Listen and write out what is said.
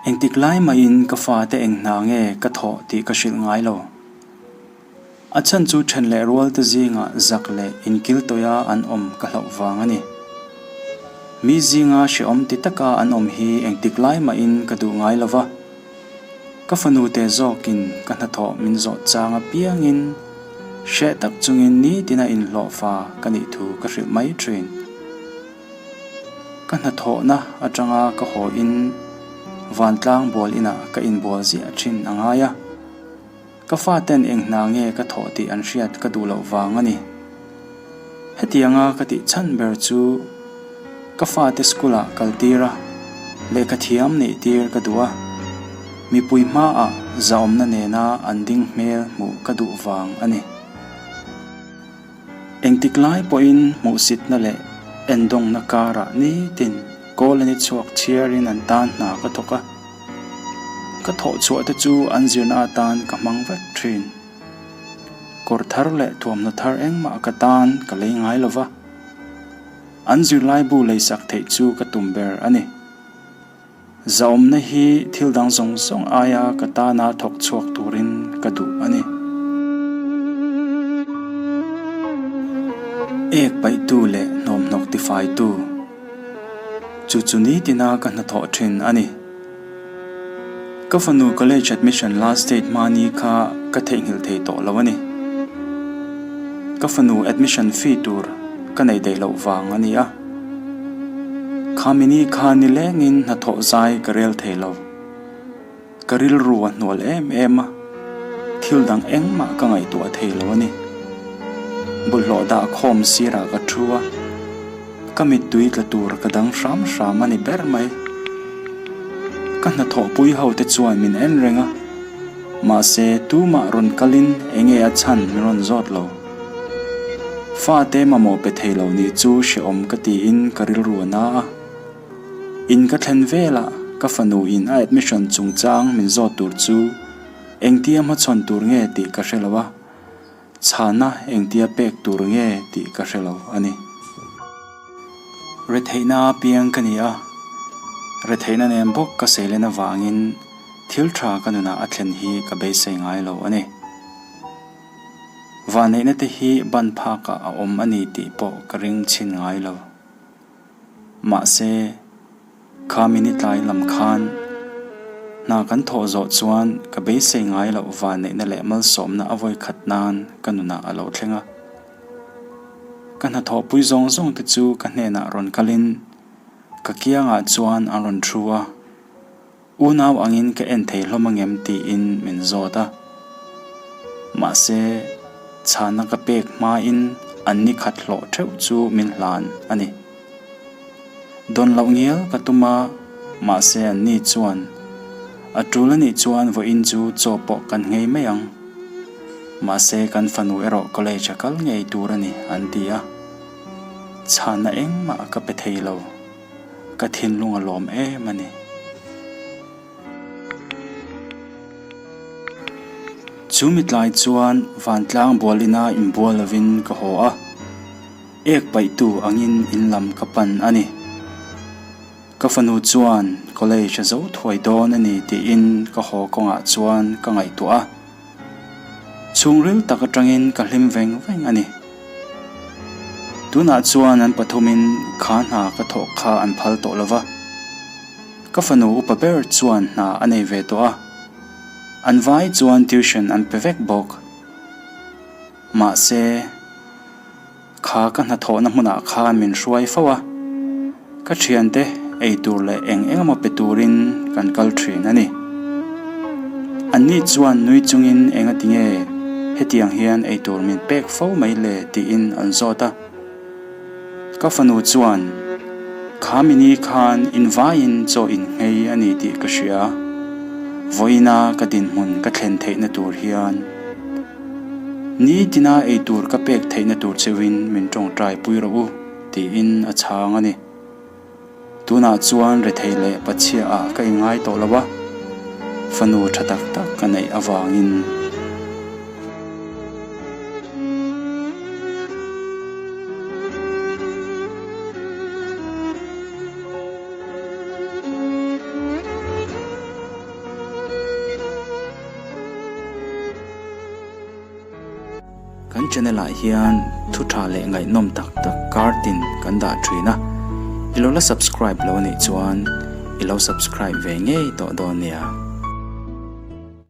Engtik lai mahin ka fate eng hna nge ka thawh tih ka hrilh ngai lo. A chhan chu then leh rualte zingah zak leh inkil tawia an awm ka hlauh vang a ni. Mi zinga hrehawm ti taka an awm hi engtik lai mahin ka duh ngai lo va. Ka fanu te zawkin ka hnathawh min zawh chang apiangin hreh tak chungin nitina inhlawhfa ka nih thu ka hrilh mai thin. Ka hnathawhna atanga ka haw in vantlang bual inah ka inbual ziah thin a ngai a. Ka faten eng hna nge ka thawh tih an hriat ka duh loh vang a ni. Hetianga ka tih chhan ber chu ka fate school ah kal tir a, lehkha thiam neih tir ka duh a, mipui hmaah zahawmna nena an ding hmel hmuh ka duh vang a ni. Engtik lai pawhin hmuhsitna leh endawngna karah nitin kawl a ni chhuak chhiarin an tan hna ka thawk a. Ka thawh chhuah te chu an zirna atan ka hmang vek thin. Kawr thar leh thuamhnaw thar engmah ka tan ka lei ngai lo va, an zirlaibu leisak theih chu ka tum ber a ni. Zahawmna hi thil dang zawng zawng aia ka tana thawk chhuak turin ka duh a ni. Ek paihtu leh hnawmhnawk tifaitu. Chu chu nitina ka hnathawh thin a ni. Ka fanu college admission last date hmani kha ka theihnghilh thei tawh lo a ni. Ka fanu admission fee tur ka neih daih loh vang a ni a. Khamini kha nilengin hnathawh zai ka rel thei lo. Ka rilru a hnual em em a, thil dang engmah ka ngaihtuah thei lo a ni. Bawlhhlawh dah khawm sirah ka thu a, ka mittui tla tur ka dang hram hram a ni ber mai. Ka hnathawhpui ho te chuan min en reng a, mahse tumah rawn kalin enge a chhan min rawn zawt lo. Fate mamawh pe thei lo nih chu hrehawm ka tiin ka rilru a na a. In ka thlen velah ka fanu in a admission chungchang min zawt tur chu engtia hmachhawn tur nge tih ka hre lo a, chhana engtia pek tur nge tih ka hre lo a ni. Retheihna piang ka ni a, retheihna nen bawk ka seilen avangin thil tha ka nunah a thlen hi ka beisei ngai lo a ni. Vanneihna te hi ban phakah a awm a ni tih pawh ka ring chhin ngai lo. Mahse, kha minute tlai lam khan hna kan thawh zawh chuan ka beisei ngai loh vanneihna leh malsawmna a vawi khat nan ka nunah a lo thleng a. Ka hnathawhpui zawng zawng te chu ka hnenah rawn kalin ka kiangah chuan an rawn thu a. Unau angin ka en thei hlawm angem tiin min zawt a. Mahse, chhana ka pek hmain an ni khat hlawh theuh chu min hlan a ni. Dawn loh ngial ka tum a, mahse an ni chuan a tul a nih chuan vawiin chu chaw pawh kan nghei mai ang. Mahse, kan fanu erawh college a kal ngei tur a ni an ti a. Chhana engmah ka pe thei lo. Ka thinlung a lawm em a ni. Chu mitlai chuan vantlang bualina inbual lovin ka haw a, ek paihtu angin in lam ka pan a ni. Ka fanu chuan college a zo thuai dawn a ni tiin ka haw kawngah chuan ka ngaihtuah a. Chhungril tak atangin ka hlim veng veng a ni. Tunah chuan an pathumin kha hna ka thawh kha an phal tawh lo va. Ka fanu upa ber chuan hna a nei ve tawh a. An vai chuan tuition an pe vek bawk. Mahse. Kha ka hnathawhna hmunah khan min hruai fo a, ka thiante ei tur leh eng eng emaw pe turin kan kal thin a ni. Anni chuan nui chungin engati nge hetiang hian ei tur min pek fo mai le tiin an zawt a. Ka fanu chuan, Kha mini khan invaiin chaw inngei a ni tih ka hria, vawiina ka dinhmun ka thlen theihna tur hian. Nitina ei tur ka pek theihna tur cheuhin min tawngtai pui rawh u, tiin a chhang a ni. Tunah chuan rethei leh pachhia ah ka inngai tawh lo a, fanu tha tak tak ka neih avangin. Kan channel ah hian thu tha leh ngaihnawm tak tak kar tin kan dah thin a, i lo la subscribe lo anih chuan i lo subscribe ve ngei tawh dawn nia.